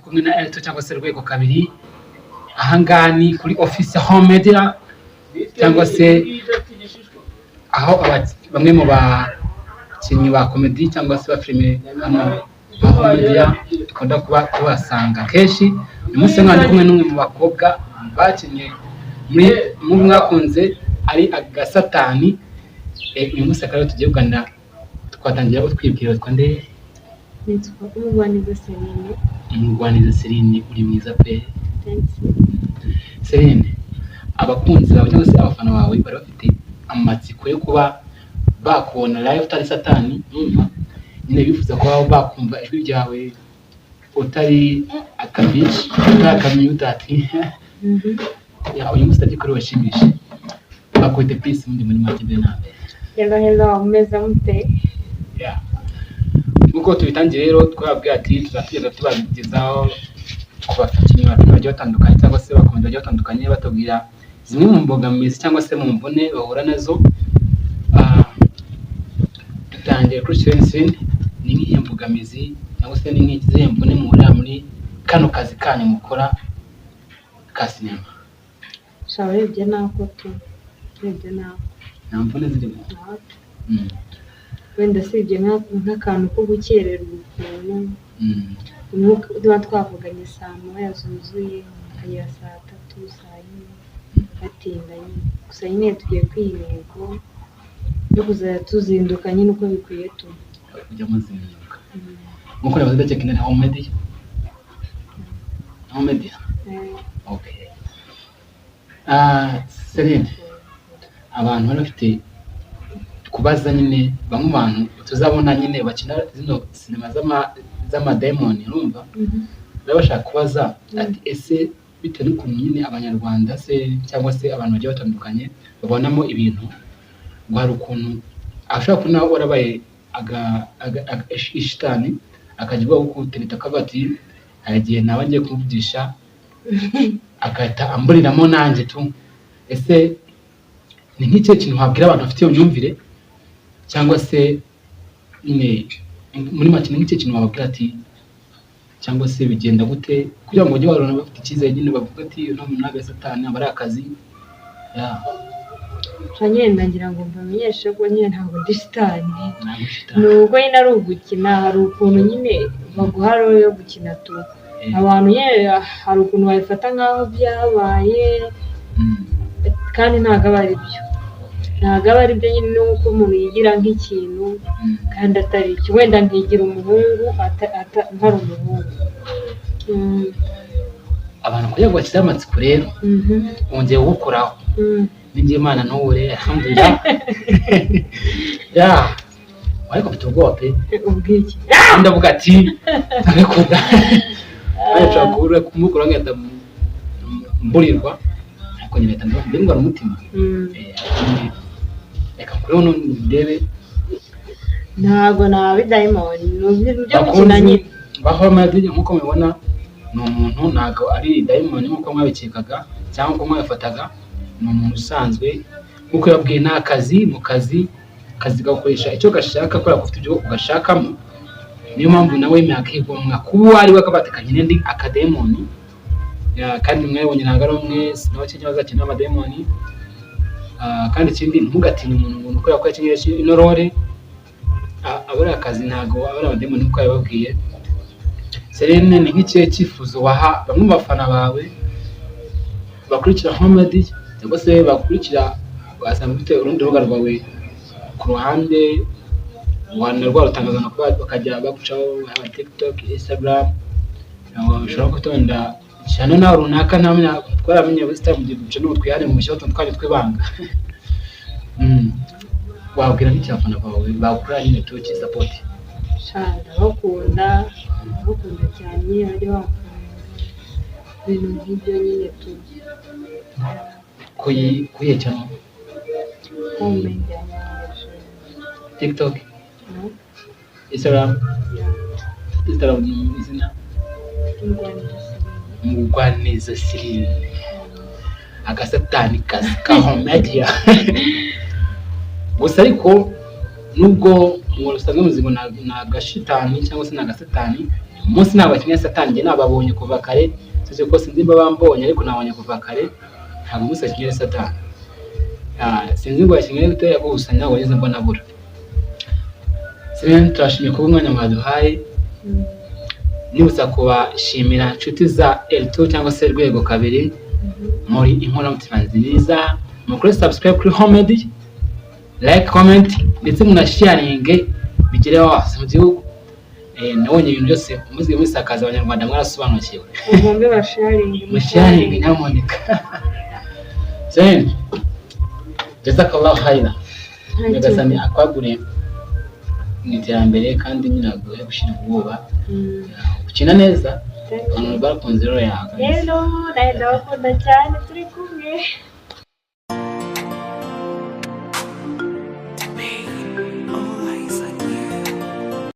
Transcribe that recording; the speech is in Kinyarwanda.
Kumwe na Elto cyangwa se Rwego kabiri. Ahangaha ni kuri office Home Media, cyangwa se aho bamwe mu bakinnyi ba comedy cyangwa se ba filime hano ba Home Media dukunda kuba tubasanga kenshi. Uyu munsi nkaba ndi kumwe n'umwe mu bakobwa bakinnye muri mu mwakunze ari Agasatani. Uyu munsi akaba ariwe tugiye kuganira. Twatangira utwibwira, witwa nde? Nitwa Umugwaneza Celine. Umugwaneza Celine, uri mwiza pe. Thanks. Celine, abakunzi bawe cyangwa se abafana bawe bari bafite amatsiko yo kuba bakubona live utari satani. Urumva nyine bifuza kuba bakumva ijwi ryawe utari akabici, utari akamyutati. Ya, uyu munsi ndabyukuri washimishe bakwite peace mundi muri make mbere na mbere. Hello, hello, mumeze mute? Yeah. Nk'uko tubitangiye rero, twababwiye ati tuzatugenda tubagezaho ku bakinnyi ba filime bagiye batandukanye cyangwa se ba comedy bagiye batandukanye, batubwira zimwe mu mbogamizi cyangwa se mu mvune bahura nazo. Dutangiye kuri Celine, ni nk'iyihe mbogamizi cyangwa se ni nk'izihe mvune muhurira muri kano kazi kanyu mukora ka sinema? Sha, urebye nako tu, urebye nako. Nta mvune zirimo? Nako. Wenda usibye nk'akantu ko gukererwa ukuntu, umwuka tuba twavuganye saa 1 zuzuye ukagera saa 3, saa 4, batinda nyine. Gusa nyine tugiye kwiha intego yo kuzajya tuzinduka nyine uko bikwiye tu. Kujya muzinduka. Nk'uko nabaze, ndakeka ni Home Media, Home Media. Eh. Okay. Celine, abantu bari bafite kubaza nyine, bamwe mu bantu tuzabona nyine bakina zino sinema z'amadayimoni, urumva, baba bashaka kubaza ati: ese bitewe n'ukuntu nyine Abanyarwanda se cyangwa se abantu bagiye batandukanye babonamo ibintu, ngo hari ukuntu ashobora kubona warabaye ishitani, akajya avuga kugutereta, akavuga ati: hari igihe naba ngiye kumuvugisha agahita amburiramo nanjye tu. Ese ni nk'ikihe kintu wabwira abantu bafite iyo myumvire, cyangwa se nyine muri make ni nk'ikihe kintu wababwira ati, cyangwa se bigenda gute kugira ngo bajye bahorana bafite icyizere nyine, bavuga ati: uno muntu ntabwo ari satani, aba ari akazi ya? Nca nyine ngira ngo mbamenyeshe ko nyine ntabwo ndi shitani. Ntabwo shitani. Ni uko nyine ari ugukina, hari ukuntu nyine baguha role yo gukina tu. Abantu nyine hari ukuntu babifata nk'aho byabaye, kandi ntabwo aba ari byo, ntabwo aba ari byo nyine. Ni uko umuntu yigira nk'ikintu kandi atari cyo, wenda nkigira umuhungu ntari umuhungu. Abantu kugira ngo bakire amatsiko rero, wongeye kuwukoraho. Ninjye Imana ntubure, alhamdulillah. Ya, ariko mfite ubwoba pe. Ubwiki? Ndavuga ati ndabikunda, ariko nshobora kubura kumukora ngahita mburirwa, ariko nyine mpita ndwara umutima. Ariko nyine reka nkureho none ndebe. Ntabwo naba idayimoni, ni ibintu byo gukina Bakunzi nyine. Ba Home Media, nk'uko mubibona ni umuntu, ntabwo ari dayimoni nk'uko mwabikekaga cyangwa uko mwabifataga. Ni umuntu usanzwe nk'uko yabwiye, ni akazi mu kazi, akazi gakoresha icyo gashaka kubera ko ufite ibyo ugashakamo. Niyo mpamvu nawe yemeye akigomwa kuba uwo ari we, akavuga ati: nyine ndi akademoni. Ya, kandi mwabonye ntabwo ari umwe, sinabake bazakina amademoni. Kandi ikindi, ntugatinye umuntu ngo ni uko yakora ino role. Aba ari akazi, ntabwo aba ari abademoni nk'uko yababwiye. Celine, ni nk'ikihe cyifuzo waha bamwe mu bafana bawe bakurikira Home Media, cyangwa se bakurikira, wasanga ufite urundi rubuga rwawe ku ruhande wana rwa rutangaza kuba bakajya bagucaho, haba TikTok, Instagram, ushobora kuba wenda cyane nawe runaka ntamenya, twaramenye busitani mu gihe duca n'ubu twihare mu mushyira utuntu twacu tw'ibanga. Wabwira nk'iki abafana bawe bagukora nyine tuki support? Sha, ndabakunda, ndabakunda cyane nyine, bajya bakunda ibintu nk'ibyo nyine tu. Kuyihe channel? Home Media. TikTok? No. Instagram? Yeah. Instagram ni izina? Umugwaneza Celine. Mugwaneza Celine, agasatani kazi ka Home Media gusa. Ariko nubwo ngo usanga muzi ngo ni agashitani cyangwa se ni agasatani, Umunsi ntabwo akinye satani, njye nababonye kuva kare, tuzi ko sinzi niba bambonye, ariko nabonye kuva kare, ntabwo umunsi akinye satani. Sinzi ngo yakinye gute, gusa ntabwo nigeze mbona abura. Selene, turashimiye kuba umwanya mwaduhaye. Nibutsa kubashimira inshuti za L2 cyangwa se Rwego kabiri, muri inkoramutima nziza. Mukore subscribe kuri Homedy, like, comment, ndetse munasharinge bigere hose mu gihugu. Nabonye ibintu byose muziye musakaza, Abanyarwanda mwarasobanukiwe. Ugombe basharinge. Musharinge nyamuneka. Selene, jazakallahu khaira. Nyagasani akwagure mu iterambere, kandi nyine aguhe gushyira ubwoba, ukina neza, abantu bakunze rero yawe. Rero nawe ndabakunda cyane, turi kumwe.